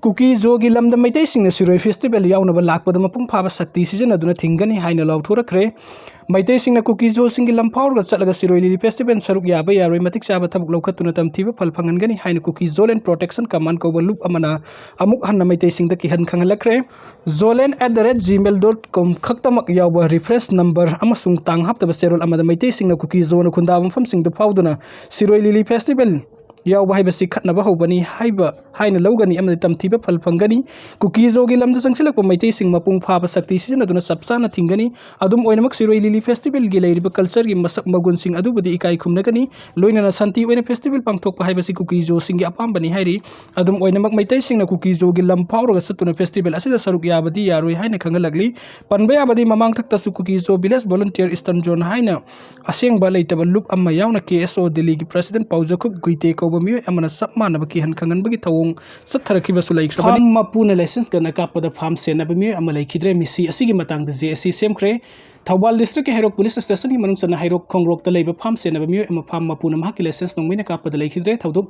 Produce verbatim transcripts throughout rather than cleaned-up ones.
ꯀꯨꯀꯤ ꯖꯣꯒꯤ ꯂꯝꯗ ꯃꯩꯇꯩꯁꯤꯡꯅ ꯁꯤꯔꯣꯏ ꯐꯦꯁꯇꯤꯚꯦꯜ ꯌꯥꯎꯅꯕ ꯂꯥꯛꯄꯗ ꯃꯄꯨꯡ ꯐꯥꯕ ꯁꯛꯇꯤ ꯁꯤꯖꯤꯟꯅꯗꯨꯅ ꯊꯤꯡꯒꯅꯤ ꯍꯥꯏꯅ ꯂꯥꯎꯊꯣꯔꯛꯈ꯭ꯔꯦ꯫ ꯃꯩꯇꯩꯁꯤꯡꯅ ꯀꯨꯀꯤ ꯖꯣꯁꯤꯡꯒꯤ ꯂꯝ ꯐꯥꯎꯔꯒ ꯆꯠꯂꯒ ꯁꯤꯔꯣꯏ ꯂꯤꯂꯤ ꯐꯦꯁꯇꯤꯚꯦꯜ ꯁꯔꯨꯛ ꯌꯥꯕ ꯌꯥꯔꯣꯏ, ꯃꯇꯤꯛ ꯆꯥꯕ ꯊꯕꯛ ꯂꯧꯈꯠꯇꯨꯅ ꯇꯝꯊꯤꯕ ꯐꯜ ꯐꯪꯍꯟꯒꯅꯤ ꯍꯥꯏꯅ ꯀꯨꯀꯤ ꯖꯣꯂꯦꯟ ꯄ꯭ꯔꯣꯇꯦꯛꯁꯟ ꯀꯃꯥꯟ ꯀꯧꯕ ꯂꯨꯞ ꯑꯃꯅ ꯑꯃꯨꯛ ꯍꯟꯅ ꯃꯩꯇꯩꯁꯤꯡꯗ ꯀꯤꯍꯟ ꯈꯪꯍꯜꯂꯛꯈ꯭ꯔꯦ꯫ ꯖꯣꯂꯦꯟ at the rate gmail dot com ꯈꯛꯇꯃꯛ ꯌꯥꯎꯕ ꯔꯤꯐ꯭ꯔꯦꯟꯁ ꯅꯝꯕꯔ ꯑꯃꯁꯨꯡ ꯇꯥꯡ ꯍꯥꯞꯇꯕ ꯆꯦꯔꯣꯜ ꯑꯃꯗ ꯃꯩꯇꯩꯁꯤꯡꯅ ꯀꯨꯀꯤ ꯖꯣꯅ ꯈꯨꯟꯗꯥꯕ ꯃꯐꯝꯁꯤꯡꯗ ꯐꯥꯎꯗꯨꯅ ꯁꯤꯔꯣꯏ ꯂꯤꯂꯤ ꯐꯦꯁꯇꯤꯚꯦꯜ ꯌꯥꯎꯕ ꯍꯥꯏꯕꯁꯤ ꯈꯠꯅꯕ ꯍꯧꯕꯅꯤ ꯍꯥꯏꯕ ꯍꯥꯏꯅ ꯂꯧꯒꯅꯤ ꯑꯃꯗꯤ ꯇꯝꯊꯤꯕ ꯐꯜ ꯐꯪꯒꯅꯤ꯫ ꯀꯨꯀꯤ ꯖꯣꯒꯤ ꯂꯝꯗ ꯆꯪꯁꯤꯜꯂꯛꯄ ꯃꯩꯇꯩꯁꯤꯡ ꯃꯄꯨꯡ ꯐꯥꯕ ꯁꯛꯇꯤ ꯁꯤꯖꯤꯟꯅꯗꯨꯅ ꯆꯞ ꯆꯥꯅ ꯊꯤꯡꯒꯅꯤ꯫ ꯑꯗꯨꯝ ꯑꯣꯏꯅꯃꯛ ꯁꯤꯔꯣꯏ ꯂꯤꯂꯤ ꯐꯦꯁꯇꯤꯚꯦꯜꯒꯤ ꯂꯩꯔꯤꯕ ꯀꯜꯆꯔꯒꯤ ꯃꯁꯛ ꯃꯒꯨꯟꯁꯤꯡ ꯑꯗꯨꯕꯨꯗꯤ ꯏꯀꯥꯏ ꯈꯨꯝꯅꯒꯅꯤ꯫ ꯂꯣꯏꯅꯅ ꯁꯥꯟꯇꯤ ꯑꯣꯏꯅ ꯐꯦꯁꯇꯤꯚꯦꯜ ꯄꯥꯡꯊꯣꯛꯄ ꯍꯥꯏꯕꯁꯤ ꯀꯨꯀꯤ ꯖꯣꯁꯤꯡꯒꯤ ꯑꯄꯥꯝꯕꯅꯤ ꯍꯥꯏꯔꯤ꯫ ꯑꯗꯨꯝ ꯑꯣꯏꯅꯃꯛ ꯃꯩꯇꯩꯁꯤꯡꯅ ꯀꯨꯀꯤ ꯖꯣꯒꯤ ꯂꯝ ꯐꯥꯎꯔꯒ ꯆꯠꯇꯨꯅ ꯐꯦꯁꯇꯤꯚꯦꯜ ꯑꯁꯤꯗ ꯁꯔꯨꯛ ꯌꯥꯕꯗꯤ ꯌꯥꯔꯣꯏ ꯍꯥꯏꯅ ꯈꯪꯍꯜꯂꯛꯂꯤ꯫ ꯄꯟꯕ ꯌꯥꯕꯗꯤ ꯃꯃꯥꯡꯊꯛꯇꯁꯨ ꯀꯨꯀꯤ ꯖꯣ ꯚꯤꯂꯦꯖ ꯚꯣꯂꯨꯟꯇꯤꯌꯔ ꯏꯁꯇꯔꯟ ꯖꯣꯟ ꯍꯥꯏꯅ ꯑꯁꯦꯡꯕ ꯂꯩꯇꯕ ꯂꯨꯞ ꯑꯃ ꯌꯥꯎꯅ ꯀꯦ ꯑꯦꯁ ꯑꯣ ꯗꯤꯜꯂꯤꯒꯤ ꯄ꯭ꯔꯦꯁꯤꯗꯦꯟꯠ ꯄꯥꯎꯖꯈꯨꯞ ꯒꯨꯏꯇꯦ ꯀꯧꯕ ꯃꯤꯑꯣꯏ ꯑꯃꯅ ꯆꯞ ꯃꯥꯟꯅꯕ ꯀꯤꯍꯟ ꯈꯪꯍꯟꯕꯒꯤ ꯊꯧꯑꯣꯡ ꯆꯠꯊꯔꯛꯈꯤꯕꯁꯨ ꯂꯩꯈ꯭ꯔꯕꯅꯤ꯫ ꯐꯥꯝ ꯃꯄꯨꯅ ꯂꯥꯏꯁꯦꯟꯁ ꯒꯟꯅ ꯀꯥꯞꯄꯗ ꯐꯥꯝ ꯁꯦꯟꯅꯕ ꯃꯤꯑꯣꯏ ꯑꯃ ꯂꯩꯈꯤꯗ꯭ꯔꯦ꯫ ꯃꯤꯁꯤ ꯑꯁꯤꯒꯤ ꯃꯇꯥꯡꯗ ꯖꯦ ꯑꯦ ꯁꯤ ꯁꯦꯝꯈ꯭ꯔꯦ꯫ ꯊꯧꯕꯥꯜ ꯗꯤꯁꯇ꯭ꯔꯤꯛꯀꯤ ꯍꯩꯔꯣꯛ ꯄꯨꯂꯤꯁ ꯁ꯭ꯇꯦꯁꯟꯒꯤ ꯃꯅꯨꯡ ꯆꯟꯅ ꯍꯩꯔꯣꯛ ꯈꯣꯡꯔꯣꯛꯇ ꯂꯩꯕ ꯐꯥꯝ ꯁꯦꯟꯅꯕ ꯃꯤꯑꯣꯏ ꯑꯃ ꯐꯥꯝ ꯃꯄꯨꯅ ꯃꯍꯥꯛꯀꯤ ꯂꯥꯏꯁꯦꯟꯁ ꯅꯣꯡꯃꯩꯅ ꯀꯥꯞꯄꯗ ꯂꯩꯈꯤꯗ꯭ꯔꯦ꯫ ꯊꯧꯗꯣꯛ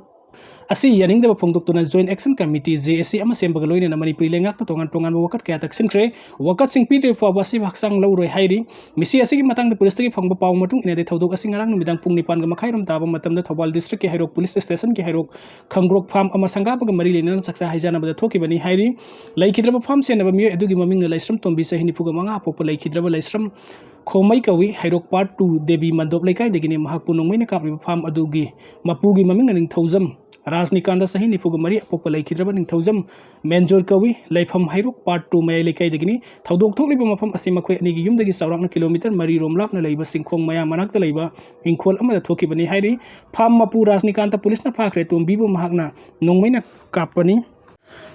ꯑꯁꯤ ꯌꯥꯅꯤꯡꯗꯕ ꯐꯣꯡꯗꯣꯛꯇꯨꯅ ꯖꯣꯏꯟꯠ ꯑꯦꯛꯁꯟ ꯀꯃꯤꯇꯤ, ꯖꯦ ꯑꯦ ꯁꯤ, ꯑꯃ ꯁꯦꯝꯕꯒ ꯂꯣꯏꯅꯅ ꯃꯅꯤꯄꯨꯔꯤ ꯂꯩꯉꯥꯛꯇ ꯇꯣꯉꯥꯟ ꯇꯣꯉꯥꯟꯕ ꯋꯥꯀꯠ ꯀꯌꯥ ꯇꯛꯁꯤꯟꯈ꯭ꯔꯦ꯫ ꯋꯥꯀꯠꯁꯤꯡ ꯄꯤꯗ꯭ꯔꯤꯕ ꯐꯥꯎꯕ ꯑꯁꯤꯕ ꯍꯛꯆꯥꯡ ꯂꯧꯔꯣꯏ ꯍꯥꯏꯔꯤ꯫ ꯃꯤꯁꯤ ꯑꯁꯤꯒꯤ ꯃꯇꯥꯡꯗ ꯄꯨꯂꯤꯁꯇꯒꯤ ꯐꯪꯕ ꯄꯥꯎ ꯃꯇꯨꯡ ꯏꯟꯅꯗꯤ ꯊꯧꯗꯣꯛ ꯑꯁꯤ ꯉꯔꯥꯡ ꯅꯨꯃꯤꯗꯥꯡ ꯄꯨꯡ ꯅꯤꯄꯥꯟꯒ ꯃꯈꯥꯏꯔꯣꯝ ꯇꯥꯕ ꯃꯇꯝꯗ ꯊꯧꯕꯥꯜ ꯗꯤꯁꯇ꯭ꯔꯤꯛꯀꯤ ꯍꯩꯔꯣꯛ ꯄꯨꯂꯤꯁ ꯁ꯭ꯇꯦꯁꯟꯒꯤ ꯍꯩꯔꯣꯛ ꯈꯪꯒ꯭ꯔꯣꯛ ꯐꯥꯝ ꯑꯃ ꯁꯪꯒꯥꯕꯒ ꯃꯔꯤ ꯂꯩꯅꯅ ꯆꯥꯛꯆꯥ ꯍꯩꯖꯥꯟꯅꯕꯗ ꯊꯣꯛꯈꯤꯕꯅꯤ ꯍꯥꯏꯔꯤ꯫ ꯂꯩꯈꯤꯗ꯭ꯔꯕ ꯐꯥꯝ ꯁꯦꯟꯅꯕ ꯃꯤꯑꯣꯏ ꯑꯗꯨꯒꯤ ꯃꯃꯤꯡꯅ ꯂꯥꯏꯁ꯭ꯔꯝ ꯇꯣꯝꯕꯤ, ꯆꯍꯤ ꯅꯤꯐꯨꯒ ꯃꯉꯥ ꯑꯄꯣꯛꯄ, ꯂꯩꯈꯤꯗ꯭ꯔꯕ ꯂꯥꯏꯁ꯭ꯔꯝ ꯈꯣꯃꯩ ꯀꯧꯏ, ꯍꯩꯔꯣꯛ ꯄꯥꯔꯠ ꯇꯨ ꯗꯦꯕꯤ ꯃꯟꯗꯣꯞ ꯂꯩꯀꯥꯏꯗꯒꯤꯅꯤ꯫ ꯃꯍꯥꯛꯄꯨ ꯅꯣꯡꯃꯩꯅ ꯀꯥꯞꯂꯤꯕ ꯐꯥꯝ ꯑꯗꯨꯒꯤ ꯃꯄꯨꯒꯤ ꯃꯃꯤꯡꯅ ꯅꯤꯡꯊꯧꯖꯝ ꯔꯥꯖꯅꯤꯀꯥꯟꯇ, ꯆꯍꯤ ꯅꯤꯐꯨꯒ ꯃꯔꯤ ꯑꯄꯣꯛꯄ, ꯂꯩꯈꯤꯗ꯭ꯔꯕ ꯅꯤꯡꯊꯧꯖꯝ ꯃꯦꯟꯖꯣꯔ ꯀꯧꯏ, ꯂꯩꯐꯝ ꯍꯩꯔꯣꯛ ꯄꯥꯔꯠ ꯇꯨ ꯃꯌꯥꯏ ꯂꯩꯀꯥꯏꯗꯒꯤꯅꯤ꯫ ꯊꯧꯗꯣꯛ ꯊꯣꯛꯂꯤꯕ ꯃꯐꯝ ꯑꯁꯤ ꯃꯈꯣꯏ ꯑꯅꯤꯒꯤ ꯌꯨꯝꯗꯒꯤ ꯆꯥꯎꯔꯥꯛꯅ ꯀꯤꯂꯣꯃꯤꯇꯔ ꯃꯔꯤ ꯔꯣꯝ ꯂꯥꯞꯅ ꯂꯩꯕ ꯆꯤꯡꯈꯣꯡ ꯃꯌꯥ ꯃꯅꯥꯛꯇ ꯂꯩꯕ ꯏꯪꯈꯣꯜ ꯑꯃꯗ ꯊꯣꯛꯈꯤꯕꯅꯤ ꯍꯥꯏꯔꯤ꯫ ꯐꯥꯝ ꯃꯄꯨ ꯔꯥꯖꯅꯤꯀꯥꯟꯇ ꯄꯨꯂꯤꯁꯅ ꯐꯥꯈ꯭ꯔꯦ꯫ ꯇꯣꯝꯕꯤꯕꯨ ꯃꯍꯥꯛꯅ ꯅꯣꯡꯃꯩꯅ ꯀꯥꯞꯄꯅꯤ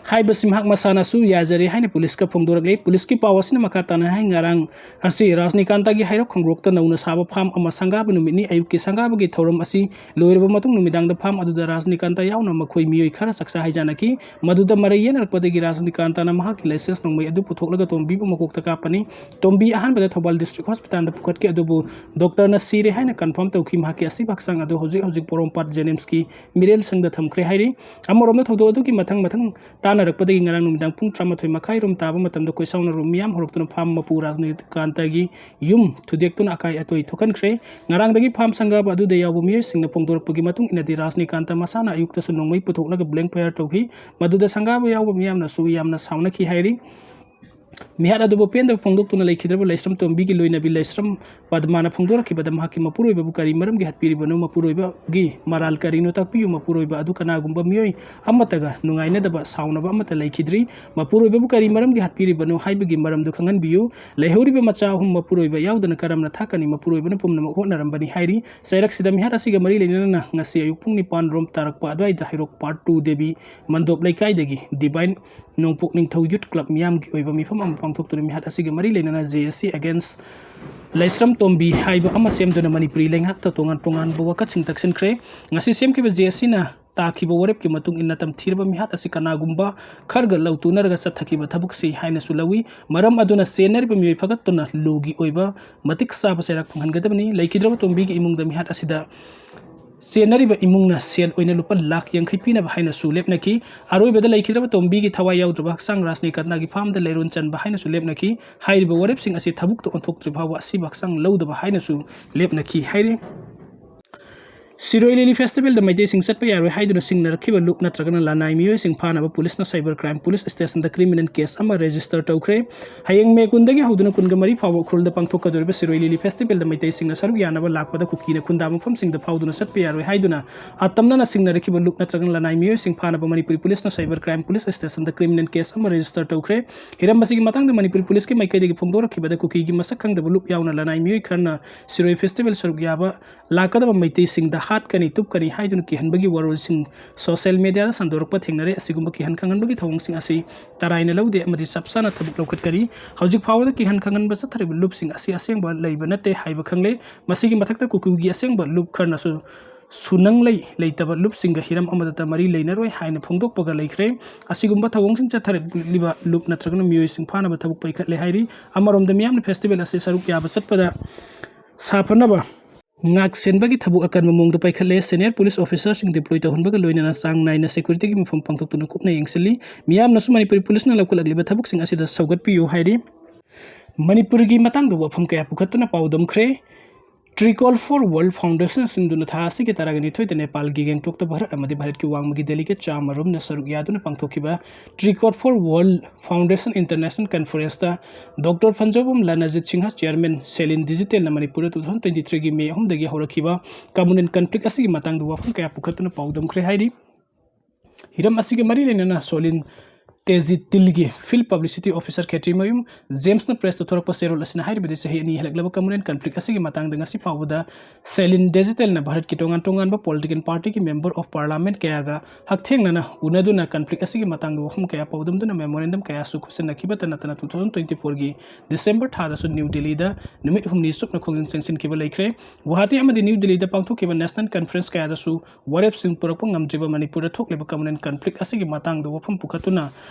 ꯍꯥꯏꯕꯁꯤ ꯃꯍꯥꯛ ꯃꯁꯥꯅꯁꯨ ꯌꯥꯖꯔꯦ ꯍꯥꯏꯅ ꯄꯨꯂꯤꯁꯀ ꯐꯣꯡꯗꯣꯔꯛꯂꯦ꯫ ꯄꯨꯂꯤꯁꯀꯤ ꯄꯥꯎ ꯑꯁꯤꯅ ꯃꯈꯥ ꯇꯥꯅ ꯍꯥꯏ, ꯉꯔꯥꯡ ꯑꯁꯤ ꯔꯥꯖꯅꯤꯀꯥꯟꯇꯒꯤ ꯍꯩꯔꯣꯛ ꯈꯣꯡꯒ꯭ꯔꯣꯛꯇ ꯅꯧꯅ ꯁꯥꯕ ꯐꯥꯝ ꯑꯃ ꯁꯪꯒꯥꯕ ꯅꯨꯃꯤꯠꯅꯤ꯫ ꯑꯌꯨꯛꯀꯤ ꯁꯪꯒꯥꯕꯒꯤ ꯊꯧꯔꯝ ꯑꯁꯤ ꯂꯣꯏꯔꯕ ꯃꯇꯨꯡ ꯅꯨꯃꯤꯗꯥꯡꯗ ꯐꯥꯝ ꯑꯗꯨꯗ ꯔꯥꯖꯅꯤꯀꯥꯟꯇ ꯌꯥꯎꯅ ꯃꯈꯣꯏ ꯃꯤꯑꯣꯏ ꯈꯔ ꯆꯥꯛꯆꯥ ꯍꯩꯖꯥꯟꯅꯈꯤ꯫ ꯃꯗꯨꯗ ꯃꯔꯩ ꯌꯦꯠꯅꯔꯛꯄꯗꯒꯤ ꯔꯥꯖꯅꯤꯀꯥꯟꯇꯅ ꯃꯍꯥꯛꯀꯤ ꯂꯥꯏꯁꯦꯟꯁ ꯅꯣꯡꯃꯩ ꯑꯗꯨ ꯄꯨꯊꯣꯛꯂꯒ ꯇꯣꯝꯕꯤꯕꯨ ꯃꯀꯣꯛꯇ ꯀꯥꯞꯄꯅꯤ꯫ ꯇꯣꯝꯕꯤ ꯑꯍꯥꯟꯕꯗ ꯊꯧꯕꯥꯜ ꯗꯤꯁꯇ꯭ꯔꯤꯛ ꯍꯣꯁꯄꯤꯇꯥꯜꯗ ꯄꯨꯈꯠꯈꯤ, ꯑꯗꯨꯕꯨ ꯗꯣꯛꯇꯔꯅ ꯁꯤꯔꯦ ꯍꯥꯏꯅ ꯀꯟꯐꯥꯔꯝ ꯇꯧꯈꯤ꯫ ꯃꯍꯥꯛꯀꯤ ꯑꯁꯤꯕ ꯍꯛꯆꯥꯡ ꯑꯗꯨ ꯍꯧꯖꯤꯛ ꯍꯧꯖꯤꯛ ꯄꯣꯔꯣꯝꯄꯥꯠ ꯖꯦꯅꯤꯝꯁꯀꯤ ꯃꯤꯔꯦꯜ ꯁꯪꯗ ꯊꯝꯈ꯭ꯔꯦ ꯍꯥꯏꯔꯤ꯫ ꯑꯃꯔꯣꯝꯗ ꯊꯧꯗꯣꯛ ꯑꯗꯨꯒꯤ ꯃꯊꯪ ꯃꯊꯪ ꯇꯥꯅ ꯍꯥꯏꯔꯛꯄꯗꯒꯤ ꯉꯔꯥꯡ ꯅꯨꯃꯤꯗꯥꯡ ꯄꯨꯡ ꯇꯔꯥꯃꯥꯊꯣꯏ ꯃꯈꯥꯏ ꯔꯣꯝ ꯇꯥꯕ ꯃꯇꯝꯗ ꯀꯣꯏꯁꯥꯎꯅꯔꯣꯝ ꯃꯤꯌꯥꯝ ꯍꯧꯔꯛꯇꯨꯅ ꯐꯥꯝ ꯃꯄꯨ ꯔꯥꯖꯅꯤꯀꯥꯟꯇꯒꯤ ꯌꯨꯝ ꯊꯨꯗꯦꯛꯇꯨꯅ ꯑꯀꯥꯏ ꯑꯇꯣꯏ ꯊꯣꯛꯍꯟꯈ꯭ꯔꯦ꯫ ꯉꯔꯥꯡꯗꯒꯤ ꯐꯥꯝ ꯁꯪꯒꯥꯕ ꯑꯗꯨꯗ ꯌꯥꯎꯕ ꯃꯤꯑꯣꯏꯁꯤꯡꯅ ꯐꯣꯡꯗꯣꯔꯛꯄꯒꯤ ꯃꯇꯨꯡ ꯏꯟꯅꯗꯤ ꯔꯥꯖꯅꯤꯀꯥꯟꯇ ꯃꯁꯥꯅ ꯑꯌꯨꯛꯇꯁꯨ ꯅꯣꯡꯃꯩ ꯄꯨꯊꯣꯛꯂꯒ blank fire ꯇꯧꯈꯤ꯫ ꯃꯗꯨꯗ ꯁꯪꯒꯥꯕ ꯌꯥꯎꯕ ꯃꯤꯌꯥꯝꯅꯁꯨ ꯌꯥꯝꯅ ꯁꯥꯎꯅꯈꯤ ꯍꯥꯏꯔꯤ꯫ ꯃꯤꯍꯥꯠ ꯑꯗꯨꯕꯨ ꯄꯦꯟꯗꯕ ꯐꯣꯡꯗꯣꯛꯇꯨꯅ ꯂꯩꯈꯤꯗ꯭ꯔꯕ ꯂꯩꯁ꯭ꯔꯝ ꯇꯣꯝꯕꯤꯒꯤ ꯂꯣꯏꯅꯕꯤ ꯂꯩꯁ꯭ꯔꯝ ꯄꯗꯃꯥꯅ ꯐꯣꯡꯗꯣꯔꯛꯈꯤꯕꯗ ꯃꯍꯥꯛꯀꯤ ꯃꯄꯨꯔꯣꯏꯕꯕꯨ ꯀꯔꯤ ꯃꯔꯝꯒꯤ ꯍꯥꯠꯄꯤꯔꯤꯕꯅꯣ? ꯃꯄꯨꯔꯣꯏꯕꯒꯤ ꯃꯔꯥꯜ ꯀꯔꯤꯅꯣ? ꯇꯥꯛꯄꯤꯌꯨ꯫ ꯃꯄꯨꯔꯣꯏꯕ ꯑꯗꯨ ꯀꯅꯥꯒꯨꯝꯕ ꯃꯤꯑꯣꯏ ꯑꯃꯠꯇꯒ ꯅꯨꯡꯉꯥꯏꯅꯗꯕ, ꯁꯥꯎꯅꯕ ꯑꯃꯠꯇ ꯂꯩꯈꯤꯗ꯭ꯔꯤ꯫ ꯃꯄꯨꯔꯣꯏꯕꯕꯨ ꯀꯔꯤ ꯃꯔꯝꯒꯤ ꯍꯥꯠꯄꯤꯔꯤꯕꯅꯣ ꯍꯥꯏꯕꯒꯤ ꯃꯔꯝꯗꯨ ꯈꯪꯍꯟꯕꯤꯌꯨ꯫ ꯂꯩꯍꯧꯔꯤꯕ ꯃꯆꯥ ꯑꯍꯨꯝ ꯃꯄꯨꯔꯣꯏꯕ ꯌꯥꯎꯗꯅ ꯀꯔꯝꯅ ꯊꯥꯛꯀꯅꯤ? ꯃꯄꯨꯔꯣꯏꯕꯅ ꯄꯨꯝꯅꯃꯛ ꯍꯣꯠꯅꯔꯝꯕꯅꯤ ꯍꯥꯏꯔꯤ꯫ ꯆꯩꯔꯛꯁꯤꯗ ꯃꯤꯍꯥꯠ ꯑꯁꯤꯒ ꯃꯔꯤ ꯂꯩꯅꯅ ꯉꯁꯤ ꯑꯌꯨꯛ ꯄꯨꯡ ꯅꯤꯄꯥꯟ ꯔꯣꯝ ꯇꯥꯔꯛꯄ ꯑꯗꯨꯋꯥꯏꯗ ꯍꯩꯔꯣꯛ Part Two ꯗꯦꯕꯤ ꯃꯟꯗꯣꯞ ꯂꯩꯀꯥꯏꯗꯒꯤ Divine ꯅꯣꯡꯄꯣꯛ ꯅꯤꯡꯊꯧ Youth Club ꯃꯤꯌꯥꯝꯒꯤ ꯑꯣꯏꯕ ꯃꯤꯐꯝ ꯑꯃ ꯄꯥꯡꯊꯣꯛꯇꯨꯅ ꯃꯤꯍꯥꯠ ꯑꯁꯤꯒ ꯃꯔꯤ ꯂꯩꯅꯅ J S C against ꯂꯩꯁ꯭ꯔꯝ ꯇꯣꯝꯕꯤ ꯍꯥꯏꯕ ꯑꯃ ꯁꯦꯝꯗꯨꯅ ꯃꯅꯤꯄꯨꯔꯤ ꯂꯩꯉꯥꯛꯇ ꯇꯣꯉꯥꯟ ꯇꯣꯉꯥꯟꯕ ꯋꯥꯀꯠꯁꯤꯡ ꯇꯛꯁꯤꯟꯈ꯭ꯔꯦ꯫ ꯉꯁꯤ ꯁꯦꯝꯈꯤꯕ J S Cꯅ ꯇꯥꯈꯤꯕ ꯋꯥꯔꯦꯞꯀꯤ ꯃꯇꯨꯡ ꯏꯟꯅ ꯇꯝꯊꯤꯔꯕ ꯃꯤꯍꯥꯠ ꯑꯁꯤ ꯀꯅꯥꯒꯨꯝꯕ ꯈꯔꯒ ꯂꯧꯇꯨꯅꯔꯒ ꯆꯠꯊꯈꯤꯕ ꯊꯕꯛꯁꯤ ꯍꯥꯏꯅꯁꯨ ꯂꯧꯏ꯫ ꯃꯔꯝ ꯑꯗꯨꯅ ꯆꯦꯟꯅꯔꯤꯕ ꯃꯤꯑꯣꯏ ꯐꯒꯠꯇꯨꯅ ꯂꯨꯒꯤ ꯑꯣꯏꯕ ꯃꯇꯤꯛ ꯆꯥꯕ ꯆꯩꯔꯥꯛ ꯐꯪꯍꯟꯒꯗꯕꯅꯤ꯫ ꯂꯩꯈꯤꯗ꯭ꯔꯕ ꯇꯣꯝꯕꯤꯒꯤ ꯏꯃꯨꯡꯗ ꯃꯤꯍꯥꯠ ꯑꯁꯤꯗ ꯆꯦꯟꯅꯔꯤꯕ ꯏꯃꯨꯡꯅ ꯁꯦꯜ ꯑꯣꯏꯅ ꯂꯨꯄꯥ ꯂꯥꯈ ꯌꯥꯡꯈꯩ ꯄꯤꯅꯕ ꯍꯥꯏꯅꯁꯨ ꯂꯦꯞꯅꯈꯤ꯫ ꯑꯔꯣꯏꯕꯗ ꯂꯩꯈꯤꯗ꯭ꯔꯕ ꯇꯣꯝꯕꯤꯒꯤ ꯊꯋꯥꯏ ꯌꯥꯎꯗ꯭ꯔꯕ ꯍꯛꯆꯥꯡ ꯔꯥꯖꯅꯤꯀꯥꯟꯇꯒꯤ ꯐꯥꯝꯗ ꯂꯩꯔꯣꯟ ꯆꯟꯕ ꯍꯥꯏꯅꯁꯨ ꯂꯦꯞꯅꯈꯤ꯫ ꯍꯥꯏꯔꯤꯕ ꯋꯥꯔꯦꯞꯁꯤꯡ ꯑꯁꯤ ꯊꯕꯛꯇ ꯑꯣꯟꯊꯣꯛꯇ꯭ꯔꯤ ꯐꯥꯎꯕ ꯑꯁꯤꯕ ꯍꯛꯆꯥꯡ ꯂꯧꯗꯕ ꯍꯥꯏꯅꯁꯨ ꯂꯦꯞꯅꯈꯤ ꯍꯥꯏꯔꯤ꯫ ꯁꯤꯔꯣꯏ ꯂꯤꯂꯤ ꯐꯦꯁꯇꯤꯚꯦꯜꯗ ꯃꯩꯇꯩꯁꯤꯡ ꯆꯠꯄ ꯌꯥꯔꯣꯏ ꯍꯥꯏꯗꯨꯅ ꯆꯤꯡꯅꯔꯛꯈꯤꯕ ꯂꯨꯞ ꯅꯠꯇ꯭ꯔꯒꯅ ꯂꯅꯥꯏ ꯃꯤꯑꯣꯏꯁꯤꯡ ꯐꯥꯅꯕ ꯄꯨꯂꯤꯁꯅ cyber crime police stationꯗ criminal case ꯑꯃ register ꯇꯧꯈ꯭ꯔꯦ꯫ ꯍꯌꯦꯡ ꯃꯦ ꯀꯨꯟꯗꯒꯤ ꯍꯧꯗꯨꯅ ꯀꯨꯟꯒ ꯃꯔꯤ ꯐꯥꯎꯕ ꯎꯈ꯭ꯔꯨꯜꯗ ꯄꯥꯡꯊꯣꯛꯀꯗꯧꯔꯤꯕ ꯁꯤꯔꯣꯏ ꯂꯤꯂꯤ ꯐꯦꯁꯇꯤꯚꯦꯜꯗ ꯃꯩꯇꯩꯁꯤꯡꯅ ꯁꯔꯨꯛ ꯌꯥꯅꯕ ꯂꯥꯛꯄꯗ ꯀꯨꯀꯤꯅ ꯈꯨꯟꯗꯥ ꯃꯐꯝꯁꯤꯡꯗ ꯐꯥꯎꯗꯨꯅ ꯆꯠꯄ ꯌꯥꯔꯣꯏ ꯍꯥꯏꯗꯨꯅ ꯑꯇꯝꯅꯅ ꯆꯤꯡꯅꯔꯛꯈꯤꯕ ꯂꯨꯞ ꯅꯠꯇ꯭ꯔꯒꯅ ꯂꯅꯥꯏ ꯃꯤꯑꯣꯏꯁꯤꯡ ꯐꯥꯅꯕ ꯃꯅꯤꯄꯨꯔꯤ ꯄꯨꯂꯤꯁꯅ cyber crime police stationꯗ criminal case ꯑꯃ register ꯇꯧꯈ꯭ꯔꯦ꯫ ꯍꯤꯔꯝ ꯑꯁꯤꯒꯤ ꯃꯇꯥꯡꯗ ꯃꯅꯤꯄꯨꯔꯤ ꯄꯨꯂꯤꯁꯀꯤ ꯃꯥꯏꯀꯩꯗꯒꯤ ꯐꯣꯡꯗꯣꯔꯛꯈꯤꯕꯗ ꯀꯨꯀꯤꯒꯤ ꯃꯁꯛ ꯈꯪꯗꯕ ꯂꯨꯞ ꯌꯥꯎꯅ ꯂꯅꯥꯏ ꯃꯤꯑꯣꯏ ꯈꯔꯅ ꯁꯤꯔꯣꯏ ꯐꯦꯁꯇꯤꯚꯦꯜ ꯁꯔꯨꯛ ꯌꯥꯕ ꯂꯥꯛꯀꯗꯕ ꯃꯩꯇꯩꯁꯤꯡꯗ ꯍꯥꯠꯀꯅꯤ, ꯇꯨꯞꯀꯅꯤ ꯍꯥꯏꯗꯨꯅ ꯀꯤꯍꯟꯕꯒꯤ ꯋꯥꯔꯣꯜꯁꯤꯡ social mediaꯗ ꯁꯟꯗꯣꯔꯛꯄ ꯊꯦꯡꯅꯔꯦ꯫ ꯑꯁꯤꯒꯨꯝꯕ ꯀꯤꯍꯟ ꯈꯪꯍꯟꯕꯒꯤ ꯊꯧꯑꯣꯡꯁꯤꯡ ꯑꯁꯤ ꯇꯔꯥꯏꯅ ꯂꯧꯗꯦ ꯑꯃꯗꯤ ꯆꯞ ꯆꯥꯅ ꯊꯕꯛ ꯂꯧꯈꯠꯀꯅꯤ꯫ ꯍꯧꯖꯤꯛ ꯐꯥꯎꯕꯗ ꯀꯤꯍꯟ ꯈꯪꯍꯟꯕ ꯆꯠꯊꯔꯤꯕ ꯂꯨꯞꯁꯤꯡ ꯑꯁꯤ ꯑꯁꯦꯡꯕ ꯂꯩꯕ ꯅꯠꯇꯦ ꯍꯥꯏꯕ ꯈꯪꯂꯦ꯫ ꯃꯁꯤꯒꯤ ꯃꯊꯛꯇ ꯀꯨꯀꯤꯒꯤ ꯑꯁꯦꯡꯕ ꯂꯨꯞ ꯈꯔꯅꯁꯨ ꯁꯨꯅꯪ ꯂꯩ ꯂꯩꯇꯕ ꯂꯨꯞꯁꯤꯡꯒ ꯍꯤꯔꯝ ꯑꯃꯗꯇ ꯃꯔꯤ ꯂꯩꯅꯔꯣꯏ ꯍꯥꯏꯅ ꯐꯣꯡꯗꯣꯛꯄꯒ ꯂꯩꯈ꯭ꯔꯦ꯫ ꯑꯁꯤꯒꯨꯝꯕ ꯊꯧꯑꯣꯡꯁꯤꯡ ꯆꯠꯊꯔꯛꯂꯤꯕ ꯂꯨꯞ ꯅꯠꯇ꯭ꯔꯒꯅ ꯃꯤꯑꯣꯏꯁꯤꯡ ꯐꯥꯅꯕ ꯊꯕꯛ ꯄꯥꯏꯈꯠꯂꯦ ꯍꯥꯏꯔꯤ꯫ ꯑꯃꯔꯣꯝꯗ ꯃꯤꯌꯥꯝꯅ ꯐꯦꯁꯇꯤꯚꯦꯜ ꯑꯁꯤ ꯁꯔꯨꯛ ꯌꯥꯕ ꯆꯠꯄꯗ ꯁꯥꯐꯅꯕ ꯉꯥꯛ ꯁꯦꯟꯕꯒꯤ ꯊꯕꯛ ꯑꯀꯟꯕ ꯃꯑꯣꯡꯗ ꯄꯥꯏꯈꯠꯂꯦ꯫ Senior police officerꯁꯤꯡ deploy ꯇꯧꯍꯟꯕꯒ ꯂꯣꯏꯅꯅ ꯆꯥꯡ ꯅꯥꯏꯅ securityꯒꯤ ꯃꯐꯝ ꯄꯥꯡꯊꯣꯛꯇꯨꯅ ꯀꯨꯞꯅ ꯌꯦꯡꯁꯤꯜꯂꯤ꯫ ꯃꯤꯌꯥꯝꯅꯁꯨ ꯃꯅꯤꯄꯨꯔꯤ policeꯅ ꯂꯧꯈꯠꯂꯛꯂꯤꯕ ꯊꯕꯛꯁꯤꯡ ꯑꯁꯤꯗ ꯁꯧꯒꯠꯄꯤꯌꯨ ꯍꯥꯏꯔꯤ꯫ ꯃꯅꯤꯄꯨꯔꯒꯤ ꯃꯇꯥꯡꯗ ꯋꯥꯐꯝ ꯀꯌꯥ ꯄꯨꯈꯠꯇꯨꯅ ꯄꯥꯎꯗꯝꯈ꯭ꯔꯦ꯫ Tricall for World Foundationꯅ ꯁꯤꯟꯗꯨꯅ ꯊꯥ ꯑꯁꯤꯒꯤ ꯇꯔꯥꯒ ꯅꯤꯊꯣꯏꯗ ꯅꯦꯄꯥꯜꯒꯤ ꯒꯦꯡꯇꯣꯛꯇ ꯚꯥꯔꯠ ꯑꯃꯗꯤ ꯚꯥꯔꯠꯀꯤ ꯋꯥꯡꯃꯒꯤ delegate ꯆꯥꯝꯃ ꯔꯣꯝꯅ ꯁꯔꯨꯛ ꯌꯥꯗꯨꯅ ꯄꯥꯡꯊꯣꯛꯈꯤꯕ Tricall for World Foundation International Conferenceꯇ Doctor ꯐꯟꯖꯧꯕꯝ ꯂꯥꯅꯖꯤꯠ Singh, chairman, ꯁꯦꯂꯤꯟ ꯗꯤꯖꯤꯇꯦꯜꯅ ꯃꯅꯤꯄꯨꯔꯗ two thousand twenty threeꯒꯤ May ꯑꯍꯨꯝꯗꯒꯤ ꯍꯧꯔꯛꯈꯤꯕ communal conflict ꯑꯁꯤꯒꯤ ꯃꯇꯥꯡꯗ ꯋꯥꯐꯝ ꯀꯌꯥ ꯄꯨꯈꯠꯇꯨꯅ ꯄꯥꯎꯗꯝꯈ꯭ꯔꯦ ꯍꯥꯏꯔꯤ꯫ ꯍꯤꯔꯝ ꯑꯁꯤꯒ ꯃꯔꯤ ꯂꯩꯅꯅ ꯁꯣꯂꯤꯟ ꯇꯦꯖꯤꯇꯤꯜꯒꯤ field publicity officer ꯈꯦꯇ꯭ꯔꯤꯃꯌꯨꯝ ꯖꯦꯝꯁꯅ pressꯇ ꯊꯣꯔꯛꯄ ꯆꯦꯔꯣꯜ ꯑꯁꯤꯅ ꯍꯥꯏꯔꯤꯕꯗꯤ ꯆꯍꯤ ꯑꯅꯤ ꯍꯦꯜꯂꯛꯂꯕ communal conflict ꯑꯁꯤꯒꯤ ꯃꯇꯥꯡꯗ ꯉꯁꯤ ꯐꯥꯎꯕꯗ ꯁꯦꯂꯤꯟ ꯗꯤꯖꯤꯇꯦꯜꯅ ꯚꯥꯔꯠꯀꯤ ꯇꯣꯉꯥꯟ ꯇꯣꯉꯥꯟꯕ political partyꯒꯤ member of parliament ꯀꯌꯥꯒ ꯍꯛꯊꯦꯡꯅꯅ ꯎꯅꯗꯨꯅ conflict ꯑꯁꯤꯒꯤ ꯃꯇꯥꯡꯗ ꯋꯥꯐꯝ ꯀꯌꯥ ꯄꯥꯎꯗꯝꯗꯨꯅ memorandum ꯀꯌꯥꯁꯨ ꯈꯨꯠꯁꯤꯟꯅꯈꯤꯕꯇ ꯅꯠꯇꯅ two thousand twenty fourꯒꯤ December ꯊꯥꯗꯁꯨ ꯅ꯭ꯌꯨ ꯗꯤꯜꯂꯤꯗ ꯅꯨꯃꯤꯠ ꯍꯨꯝꯅꯤ ꯆꯨꯞꯅ ꯈꯣꯡꯖꯪ ꯆꯪꯁꯤꯟꯈꯤꯕ ꯂꯩꯈ꯭ꯔꯦ꯫ ꯒꯨꯋꯥꯍꯥꯇꯤ ꯑꯃꯗꯤ ꯅ꯭ꯌꯨ ꯗꯤꯜꯂꯤꯗ ꯄꯥꯡꯊꯣꯛꯈꯤꯕ national conference ꯀꯌꯥꯗꯁꯨ ꯋꯥꯔꯦꯞꯁꯤꯡ ꯄꯨꯔꯛꯄ ꯉꯝꯗ꯭ꯔꯤꯕ ꯃꯅꯤꯄꯨꯔꯗ ꯊꯣꯛꯂꯤꯕ communal conflict ꯑꯁꯤꯒꯤ ꯃꯇꯥꯡꯗ ꯋꯥꯐꯝ ꯄꯨꯈꯠꯇꯨꯅ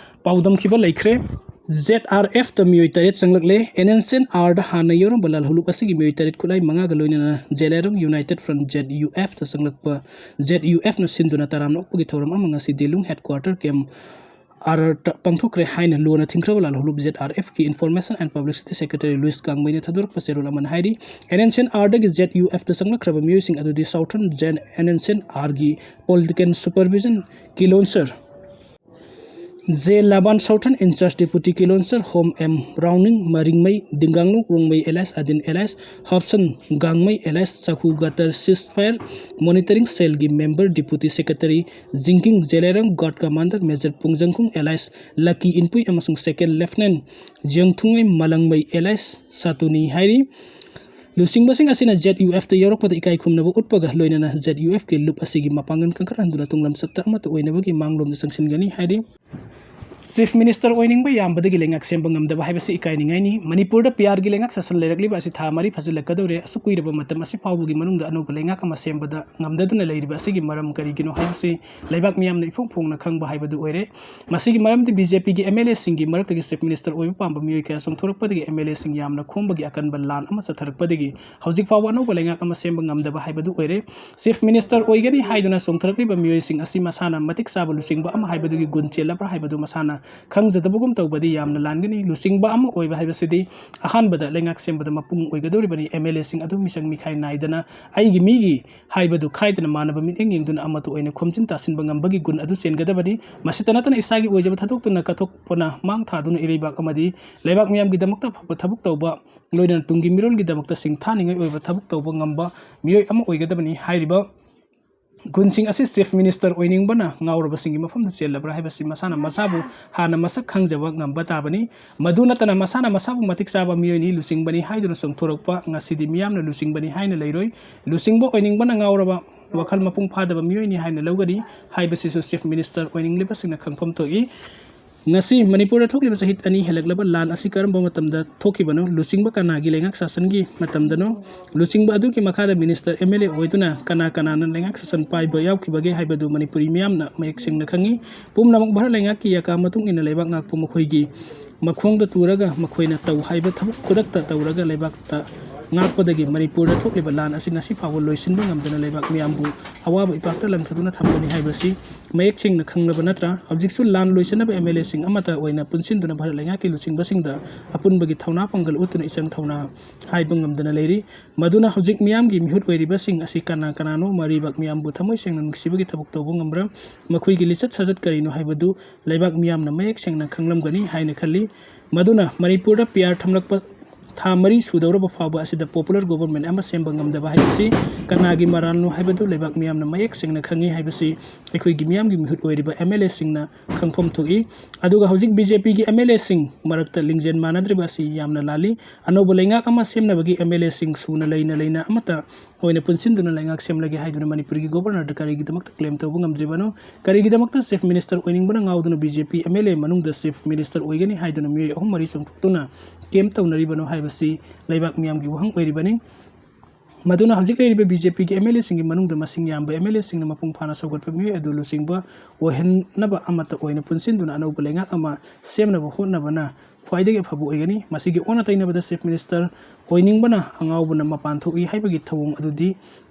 ꯄꯥꯎꯗꯝꯈꯤꯕ ꯂꯩꯈ꯭ꯔꯦ꯫ ZRFꯇ ꯃꯤꯑꯣꯏ ꯇꯔꯦꯠ ꯆꯪꯂꯛꯂꯦ꯫ NSCN-Rꯗ ꯍꯥꯟꯅ ꯌꯥꯎꯔꯝꯕ ꯂꯥꯜꯍꯧꯂꯨꯞ ꯑꯁꯤꯒꯤ ꯃꯤꯑꯣꯏ ꯇꯔꯦꯠ ꯈꯨꯠꯂꯥꯏ ꯃꯉꯥꯒ ꯂꯣꯏꯅꯅ ꯖꯦꯂꯦꯔꯣꯡ United Front, ZUFꯇ ꯆꯪꯂꯛꯄ ZUFꯅ ꯁꯤꯟꯗꯨꯅ ꯇꯔꯥꯝꯅ ꯑꯣꯛꯄꯒꯤ ꯊꯧꯔꯝ ꯑꯃ ꯉꯁꯤ ꯗꯤꯂꯨꯡ headquarter camp ꯑꯥꯔ ꯑꯥꯔꯇ ꯄꯥꯡꯊꯣꯛꯈ꯭ꯔꯦ ꯍꯥꯏꯅ ꯂꯨꯅ ꯊꯤꯡꯈ꯭ꯔꯕ ꯂꯥꯜꯍꯧꯂꯨꯞ ZRFꯀꯤ Information and Publicity Secretary Luis ꯒꯥꯡꯃꯩꯅ ꯊꯥꯗꯣꯔꯛꯄ ꯆꯦꯔꯣꯜ ꯑꯃꯅ ꯍꯥꯏꯔꯤ꯫ NSCN-Rꯗꯒꯤ ZUFꯇ ꯆꯪꯂꯛꯈ꯭ꯔꯕ ꯃꯤꯑꯣꯏꯁꯤꯡ ꯑꯗꯨꯗꯤ Southern J NSCN-Rꯒꯤ political supervision kilonser J Laban, Southern in-charge deputy kilonser Hom M Rauning, Maringmei Dinganglu Rongmei alias Adin alias Hapson Gangmei alias Chakhu Gatar ceasefire monitoring cellꯒꯤ member deputy secretary Jingking Jeleram, guard commander Major Pungjangkhung alias Laki Inpui ꯑꯃꯁꯨꯡ second lieutenant ꯖꯤꯌꯪꯊꯨꯡꯉꯩ ꯃꯂꯪꯃꯩ alias ꯁꯥꯇꯨꯅꯤ ꯍꯥꯏꯔꯤ꯫ ꯂꯨꯆꯤꯡꯕꯁꯤꯡ ꯑꯁꯤꯅ ZUFꯇ ꯌꯥꯎꯔꯛꯄꯗ ꯏꯀꯥꯏ ꯈꯨꯝꯅꯕ ꯎꯠꯄꯒ ꯂꯣꯏꯅꯅ ZUFꯀꯤ ꯂꯨꯞ ꯑꯁꯤꯒꯤ ꯃꯄꯥꯡꯒꯜ ꯀꯟꯈꯠꯍꯟꯗꯨꯅ ꯇꯨꯡꯂꯝꯆꯠꯇ ꯑꯃꯠꯇ ꯑꯣꯏꯅꯕꯒꯤ ꯃꯥꯡꯂꯣꯝꯗ ꯆꯪꯁꯤꯟꯒꯅꯤ ꯍꯥꯏꯔꯤ꯫ ꯆꯤꯐ ꯃꯤꯅꯤꯁꯇꯔ ꯑꯣꯏꯅꯤꯡꯕ ꯌꯥꯝꯕꯗꯒꯤ ꯂꯩꯉꯥꯛ ꯁꯦꯝꯕ ꯉꯝꯗꯕ ꯍꯥꯏꯕꯁꯤ ꯏꯀꯥꯏꯅꯤꯡꯉꯥꯏꯅꯤ꯫ ꯃꯅꯤꯄꯨꯔꯗ ꯄꯤ ꯑꯥꯔꯒꯤ ꯂꯩꯉꯥꯛ ꯁꯥꯁꯟ ꯂꯩꯔꯛꯂꯤꯕ ꯑꯁꯤ ꯊꯥ ꯃꯔꯤ ꯐꯥꯖꯤꯜꯂꯛꯀꯗꯧꯔꯦ꯫ ꯑꯁꯨꯛ ꯀꯨꯏꯔꯕ ꯃꯇꯝ ꯑꯁꯤ ꯐꯥꯎꯕꯒꯤ ꯃꯅꯨꯡꯗ ꯑꯅꯧꯕ ꯂꯩꯉꯥꯛ ꯑꯃ ꯁꯦꯝꯕꯗ ꯉꯝꯗꯗꯨꯅ ꯂꯩꯔꯤꯕ ꯑꯁꯤꯒꯤ ꯃꯔꯝ ꯀꯔꯤꯒꯤꯅꯣ ꯍꯥꯏꯕꯁꯤ ꯂꯩꯕꯥꯛ ꯃꯤꯌꯥꯝꯅ ꯏꯐꯣꯡ ꯐꯣꯡꯅ ꯈꯪꯕ ꯍꯥꯏꯕꯗꯨ ꯑꯣꯏꯔꯦ꯫ ꯃꯁꯤꯒꯤ ꯃꯔꯝꯗꯤ ꯕꯤ ꯖꯦ ꯄꯤꯒꯤ ꯑꯦꯝ ꯑꯦꯜ ꯑꯦꯁꯤꯡꯒꯤ ꯃꯔꯛꯇꯒꯤ ꯆꯤꯐ ꯃꯤꯅꯤꯁꯇꯔ ꯑꯣꯏꯕ ꯄꯥꯝꯕ ꯃꯤꯑꯣꯏ ꯀꯌꯥ ꯆꯣꯡꯊꯣꯔꯛꯄꯗꯒꯤ ꯑꯦꯝ ꯑꯦꯜ ꯑꯦꯁꯤꯡ ꯌꯥꯝꯅ ꯈꯣꯝꯕꯒꯤ ꯑꯀꯟꯕ ꯂꯥꯟ ꯑꯃ ꯆꯠꯊꯔꯛꯄꯗꯒꯤ ꯍꯧꯖꯤꯛ ꯐꯥꯎꯕ ꯑꯅꯧꯕ ꯂꯩꯉꯥꯛ ꯑꯃ ꯁꯦꯝꯕ ꯉꯝꯗꯕ ꯍꯥꯏꯕꯗꯨ ꯑꯣꯏꯔꯦ꯫ ꯆꯤꯐ ꯃꯤꯅꯤꯁꯇꯔ ꯑꯣꯏꯒꯅꯤ ꯍꯥꯏꯗꯨꯅ ꯆꯣꯡꯊꯔꯛꯂꯤꯕ ꯃꯤꯑꯣꯏꯁꯤꯡ ꯑꯁꯤ ꯃꯁꯥꯅ ꯃꯇꯤꯛ ꯆꯥꯕ ꯂꯨꯆꯤꯡꯕ ꯑꯃ ꯍꯥꯏꯕꯗꯨꯒꯤ ꯒꯨꯟ ꯆꯦꯜꯂꯕ꯭ꯔꯥ ꯍꯥꯏꯕꯗꯨ ꯃꯁꯥꯅ ꯈꯪꯖꯗꯕꯒꯨꯝ ꯇꯧꯕꯗꯤ ꯌꯥꯝꯅ ꯂꯥꯟꯒꯅꯤ꯫ ꯂꯨꯆꯤꯡꯕ ꯑꯃ ꯑꯣꯏꯕ ꯍꯥꯏꯕꯁꯤꯗꯤ ꯑꯍꯥꯟꯕꯗ ꯂꯩꯉꯥꯛ ꯁꯦꯝꯕꯗ ꯃꯄꯨꯡ ꯑꯣꯏꯒꯗꯧꯔꯤꯕꯅꯤ꯫ ꯑꯦꯝ ꯑꯦꯜ ꯑꯦꯁꯤꯡ ꯑꯗꯨ ꯃꯤꯆꯪ ꯃꯤꯈꯥꯏ ꯅꯥꯏꯗꯅ ꯑꯩꯒꯤ ꯃꯤꯒꯤ ꯍꯥꯏꯕꯗꯨ ꯈꯥꯏꯗꯅ ꯃꯥꯟꯅꯕ ꯃꯤꯠꯌꯦꯡ ꯌꯦꯡꯗꯨꯅ ꯑꯃꯠꯇ ꯑꯣꯏꯅ ꯈꯣꯝꯖꯤꯟ ꯇꯥꯁꯤꯟꯕ ꯉꯝꯕꯒꯤ ꯒꯨꯟ ꯑꯗꯨ ꯆꯦꯟꯒꯗꯕꯅꯤ꯫ ꯃꯁꯤꯇ ꯅꯠꯇꯅ ꯏꯁꯥꯒꯤ ꯑꯣꯏꯖꯕ ꯊꯥꯗꯣꯛꯇꯨꯅ ꯀꯠꯊꯣꯛꯄꯅ ꯃꯥꯡ ꯊꯥꯗꯨꯅ ꯏꯔꯩꯕꯥꯛ ꯑꯃꯗꯤ ꯂꯩꯕꯥꯛ ꯃꯤꯌꯥꯝꯒꯤꯗꯃꯛꯇ ꯑꯐꯕ ꯊꯕꯛ ꯇꯧꯕ, ꯂꯣꯏꯅꯅ ꯇꯨꯡꯒꯤ ꯃꯤꯔꯣꯜꯒꯤꯗꯃꯛꯇ ꯁꯤꯡꯊꯥꯅꯤꯡꯉꯥꯏ ꯑꯣꯏꯕ ꯊꯕꯛ ꯇꯧꯕ ꯉꯝꯕ ꯃꯤꯑꯣꯏ ꯑꯃ ꯑꯣꯏꯒꯗꯕꯅꯤ꯫ ꯍꯥꯏꯔꯤꯕ ꯒꯨꯟꯁꯤꯡ ꯑꯁꯤ ꯆꯤꯐ ꯃꯤꯅꯤꯁꯇꯔ ꯑꯣꯏꯅꯤꯡꯕꯅ ꯉꯥꯎꯔꯕꯁꯤꯡꯒꯤ ꯃꯐꯝꯗ ꯆꯦꯜꯂꯕ꯭ꯔꯥ ꯍꯥꯏꯕꯁꯤ ꯃꯁꯥꯅ ꯃꯁꯥꯕꯨ ꯍꯥꯟꯅ ꯃꯁꯛ ꯈꯪꯖꯕ ꯉꯝꯕ ꯇꯥꯕꯅꯤ꯫ ꯃꯗꯨ ꯅꯠꯇꯅ ꯃꯁꯥꯅ ꯃꯁꯥꯕꯨ ꯃꯇꯤꯛ ꯆꯥꯕ ꯃꯤꯑꯣꯏꯅꯤ, ꯂꯨꯆꯤꯡꯕꯅꯤ ꯍꯥꯏꯗꯨꯅ ꯆꯣꯡꯊꯣꯔꯛꯄ ꯉꯁꯤꯗꯤ ꯃꯤꯌꯥꯝꯅ ꯂꯨꯆꯤꯡꯕꯅꯤ ꯍꯥꯏꯅ ꯂꯩꯔꯣꯏ꯫ ꯂꯨꯆꯤꯡꯕ ꯑꯣꯏꯅꯤꯡꯕꯅ ꯉꯥꯎꯔꯕ, ꯋꯥꯈꯜ ꯃꯄꯨꯡ ꯐꯥꯗꯕ ꯃꯤꯑꯣꯏꯅꯤ ꯍꯥꯏꯅ ꯂꯧꯒꯅꯤ ꯍꯥꯏꯕꯁꯤꯁꯨ ꯆꯤꯐ ꯃꯤꯅꯤꯁꯇꯔ ꯑꯣꯏꯅꯤꯡꯂꯤꯕꯁꯤꯡꯅ ꯈꯪꯐꯝ ꯊꯣꯛꯏ꯫ ꯉꯁꯤ ꯃꯅꯤꯄꯨꯔꯗ ꯊꯣꯛꯂꯤꯕ ꯆꯍꯤ ꯑꯅꯤ ꯍꯦꯜꯂꯛꯂꯕ ꯂꯥꯟ ꯑꯁꯤ ꯀꯔꯝꯕ ꯃꯇꯝꯗ ꯊꯣꯛꯈꯤꯕꯅꯣ? ꯂꯨꯆꯤꯡꯕ ꯀꯅꯥꯒꯤ ꯂꯩꯉꯥꯛ ꯁꯥꯁꯟꯒꯤ ꯃꯇꯝꯗꯅꯣ? ꯂꯨꯆꯤꯡꯕ ꯑꯗꯨꯒꯤ ꯃꯈꯥꯗ ꯃꯤꯅꯤꯁꯇꯔ, ꯑꯦꯝ ꯑꯦꯜ ꯑꯦ ꯑꯣꯏꯗꯨꯅ ꯀꯅꯥ ꯀꯅꯥꯅ ꯂꯩꯉꯥꯛ ꯁꯥꯁꯟ ꯄꯥꯏꯕ ꯌꯥꯎꯈꯤꯕꯒꯦ ꯍꯥꯏꯕꯗꯨ ꯃꯅꯤꯄꯨꯔꯤ ꯃꯤꯌꯥꯝꯅ ꯃꯌꯦꯛ ꯁꯦꯡꯅ ꯈꯪꯏ꯫ ꯄꯨꯝꯅꯃꯛ ꯚꯥꯔꯠ ꯂꯩꯉꯥꯛꯀꯤ ꯌꯥꯀꯥ ꯃꯇꯨꯡ ꯏꯟꯅ ꯂꯩꯕꯥꯛ ꯉꯥꯛꯄ ꯃꯈꯣꯏꯒꯤ ꯃꯈꯣꯡꯗ ꯇꯨꯔꯒ ꯃꯈꯣꯏꯅ ꯇꯧ ꯍꯥꯏꯕ ꯊꯕꯛ ꯈꯨꯗꯛꯇ ꯇꯧꯔꯒ ꯂꯩꯕꯥꯛꯇ ꯉꯥꯛꯄꯗꯒꯤ ꯃꯅꯤꯄꯨꯔꯗ ꯊꯣꯛꯂꯤꯕ ꯂꯥꯟ ꯑꯁꯤ ꯉꯁꯤ ꯐꯥꯎꯕ ꯂꯣꯏꯁꯤꯟꯕ ꯉꯝꯗꯅ ꯂꯩꯕꯥꯛ ꯃꯤꯌꯥꯝꯕꯨ ꯑꯋꯥꯕ ꯏꯄꯥꯛꯇ ꯂꯪꯊꯗꯨꯅ ꯊꯝꯒꯅꯤ ꯍꯥꯏꯕꯁꯤ ꯃꯌꯦꯛ ꯁꯦꯡꯅ ꯈꯪꯂꯕ ꯅꯠꯇ꯭ꯔꯥ? ꯍꯧꯖꯤꯛꯁꯨ ꯂꯥꯟ ꯂꯣꯏꯁꯤꯟꯅꯕ ꯑꯦꯝ ꯑꯦꯜ ꯑꯦꯁꯤꯡ ꯑꯃꯠꯇ ꯑꯣꯏꯅ ꯄꯨꯟꯁꯤꯟꯗꯨꯅ ꯚꯥꯔꯠ ꯂꯩꯉꯥꯛꯀꯤ ꯂꯨꯆꯤꯡꯕꯁꯤꯡꯗ ꯑꯄꯨꯟꯕꯒꯤ ꯊꯧꯅꯥ ꯄꯥꯡꯒꯜ ꯎꯠꯇꯨꯅ ꯏꯆꯪ ꯊꯧꯅꯥ ꯍꯥꯏꯕ ꯉꯝꯗꯅ ꯂꯩꯔꯤ꯫ ꯃꯗꯨꯅ ꯍꯧꯖꯤꯛ ꯃꯤꯌꯥꯝꯒꯤ ꯃꯤꯍꯨꯠ ꯑꯣꯏꯔꯤꯕꯁꯤꯡ ꯑꯁꯤ ꯀꯅꯥ ꯀꯅꯥꯅꯣ? ꯃꯔꯩꯕꯥꯛ ꯃꯤꯌꯥꯝꯕꯨ ꯊꯃꯣꯏ ꯁꯦꯡꯅ ꯅꯨꯡꯁꯤꯕꯒꯤ ꯊꯕꯛ ꯇꯧꯕ ꯉꯝꯕ꯭ꯔꯥ? ꯃꯈꯣꯏꯒꯤ ꯂꯤꯆꯠ ꯁꯥꯖꯠ ꯀꯔꯤꯅꯣ ꯍꯥꯏꯕꯗꯨ ꯂꯩꯕꯥꯛ ꯃꯤꯌꯥꯝꯅ ꯃꯌꯦꯛ ꯁꯦꯡꯅ ꯈꯪꯂꯝꯒꯅꯤ ꯍꯥꯏꯅ ꯈꯜꯂꯤ꯫ ꯃꯗꯨꯅ ꯃꯅꯤꯄꯨꯔꯗ ꯄꯤ ꯑꯥꯔ ꯊꯝꯂꯛꯄ, ꯊꯥ ꯃꯔꯤ ꯁꯨꯗꯧꯔꯕ ꯐꯥꯎꯕ ꯑꯁꯤꯗ popular government ꯑꯃ ꯁꯦꯝꯕ ꯉꯝꯗꯕ ꯍꯥꯏꯕꯁꯤ ꯀꯅꯥꯒꯤ ꯃꯔꯥꯜꯅꯣ ꯍꯥꯏꯕꯗꯨ ꯂꯩꯕꯥꯛ ꯃꯤꯌꯥꯝꯅ ꯃꯌꯦꯛ ꯁꯦꯡꯅ ꯈꯪꯏ ꯍꯥꯏꯕꯁꯤ ꯑꯩꯈꯣꯏꯒꯤ ꯃꯤꯌꯥꯝꯒꯤ ꯃꯤꯍꯨꯠ ꯑꯣꯏꯔꯤꯕ MLAꯁꯤꯡꯅ ꯈꯪꯐꯝ ꯊꯣꯛꯏ꯫ ꯑꯗꯨꯒ ꯍꯧꯖꯤꯛ BJPꯒꯤ MLAꯁꯤꯡ ꯃꯔꯛꯇ ꯂꯤꯡꯖꯦꯜ ꯃꯥꯟꯅꯗ꯭ꯔꯤꯕ ꯑꯁꯤ ꯌꯥꯝꯅ ꯂꯥꯜꯂꯤ꯫ ꯑꯅꯧꯕ ꯂꯩꯉꯥꯛ ꯑꯃ ꯁꯦꯝꯅꯕꯒꯤ MLAꯁꯤꯡ ꯁꯨꯅ ꯂꯩꯅ ꯂꯩꯅ ꯑꯃꯠꯇ ꯑꯣꯏꯅ ꯄꯨꯟꯁꯤꯟꯗꯨꯅ ꯂꯩꯉꯥꯛ ꯁꯦꯝꯂꯒꯦ ꯍꯥꯏꯗꯨꯅ ꯃꯅꯤꯄꯨꯔꯒꯤ Governorꯗ ꯀꯔꯤꯒꯤꯗꯃꯛꯇ claim ꯇꯧꯕ ꯉꯝꯗ꯭ꯔꯤꯕꯅꯣ? ꯀꯔꯤꯒꯤꯗꯃꯛꯇ Chief Minister ꯑꯣꯏꯅꯤꯡꯕꯅ ꯉꯥꯎꯗꯨꯅ BJP MLA ꯃꯅꯨꯡꯗ Chief Minister ꯑꯣꯏꯒꯅꯤ ꯍꯥꯏꯗꯨꯅ ꯃꯤꯑꯣꯏ ꯑꯍꯨꯝ ꯃꯔꯤ ꯆꯣꯡꯊꯣꯛꯇꯨꯅ camp ꯇꯧꯅꯔꯤꯕꯅꯣ ꯍꯥꯏꯕꯁꯤ ꯂꯩꯕꯥꯛ ꯃꯤꯌꯥꯝꯒꯤ ꯋꯥꯍꯪ ꯑꯣꯏꯔꯤꯕꯅꯤ꯫ ꯃꯗꯨꯅ ꯍꯧꯖꯤꯛ ꯂꯩꯔꯤꯕ BJPꯒꯤ MLAꯁꯤꯡꯒꯤ ꯃꯅꯨꯡꯗ ꯃꯁꯤꯡ ꯌꯥꯝꯕ MLAꯁꯤꯡꯅ ꯃꯄꯨꯡ ꯐꯥꯅ ꯁꯧꯒꯠꯄ ꯃꯤꯑꯣꯏ ꯑꯗꯨ ꯂꯨꯆꯤꯡꯕ ꯑꯣꯏꯍꯟꯅꯕ ꯑꯃꯠꯇ ꯑꯣꯏꯅ ꯄꯨꯟꯁꯤꯟꯗꯨꯅ ꯑꯅꯧꯕ ꯂꯩꯉꯥꯛ ꯑꯃ ꯁꯦꯝꯅꯕ ꯍꯣꯠꯅꯕꯅ ꯈ꯭ꯋꯥꯏꯗꯒꯤ ꯑꯐꯕ ꯑꯣꯏꯒꯅꯤ꯫ ꯃꯁꯤꯒꯤ ꯑꯣꯟꯅ ꯇꯩꯅꯕꯗ Chief Minister ꯑꯣꯏꯅꯤꯡꯕꯅ ꯑꯉꯥꯎꯕꯅ ꯃꯄꯥꯟ ꯊꯣꯛꯏ ꯍꯥꯏꯕꯒꯤ ꯊꯧꯑꯣꯡ ꯑꯗꯨꯗꯤ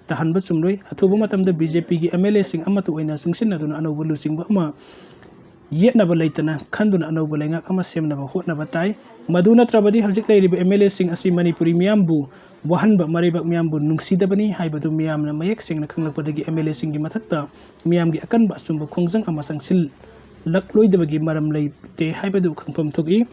ꯇꯥꯍꯟꯕ ꯆꯨꯝꯂꯣꯏ꯫ ꯑꯊꯨꯕ ꯃꯇꯝꯗ BJPꯒꯤ MLAꯁꯤꯡ ꯑꯃꯠꯇ ꯑꯣꯏꯅ ꯆꯨꯡꯁꯤꯟꯅꯗꯨꯅ ꯑꯅꯧꯕ ꯂꯨꯆꯤꯡꯕ ꯑꯃ ꯌꯦꯠꯅꯕ ꯂꯩꯇꯅ ꯈꯟꯗꯨꯅ ꯑꯅꯧꯕ ꯂꯩꯉꯥꯛ ꯑꯃ ꯁꯦꯝꯅꯕ ꯍꯣꯠꯅꯕ ꯇꯥꯏ꯫ ꯃꯗꯨ ꯅꯠꯇ꯭ꯔꯕꯗꯤ ꯍꯧꯖꯤꯛ ꯂꯩꯔꯤꯕ MLAꯁꯤꯡ ꯑꯁꯤ ꯃꯅꯤꯄꯨꯔꯤ ꯃꯤꯌꯥꯝꯕꯨ ꯋꯥꯍꯟꯕ, ꯃꯔꯩꯕꯥꯛ ꯃꯤꯌꯥꯝꯕꯨ ꯅꯨꯡꯁꯤꯗꯕꯅꯤ ꯍꯥꯏꯕꯗꯨ ꯃꯤꯌꯥꯝꯅ ꯃꯌꯦꯛ ꯁꯦꯡꯅ ꯈꯪꯂꯛꯄꯗꯒꯤ MLAꯁꯤꯡꯒꯤ ꯃꯊꯛꯇ ꯃꯤꯌꯥꯝꯒꯤ ꯑꯀꯟꯕ ꯑꯆꯨꯝꯕ ꯈꯣꯡꯖꯪ ꯑꯃ ꯆꯪꯁꯤꯜꯂꯛꯂꯣꯏꯗꯕꯒꯤ ꯃꯔꯝ ꯂꯩꯇꯦ ꯍꯥꯏꯕꯗꯨ ꯈꯪꯐꯝ ꯊꯣꯛꯏ꯫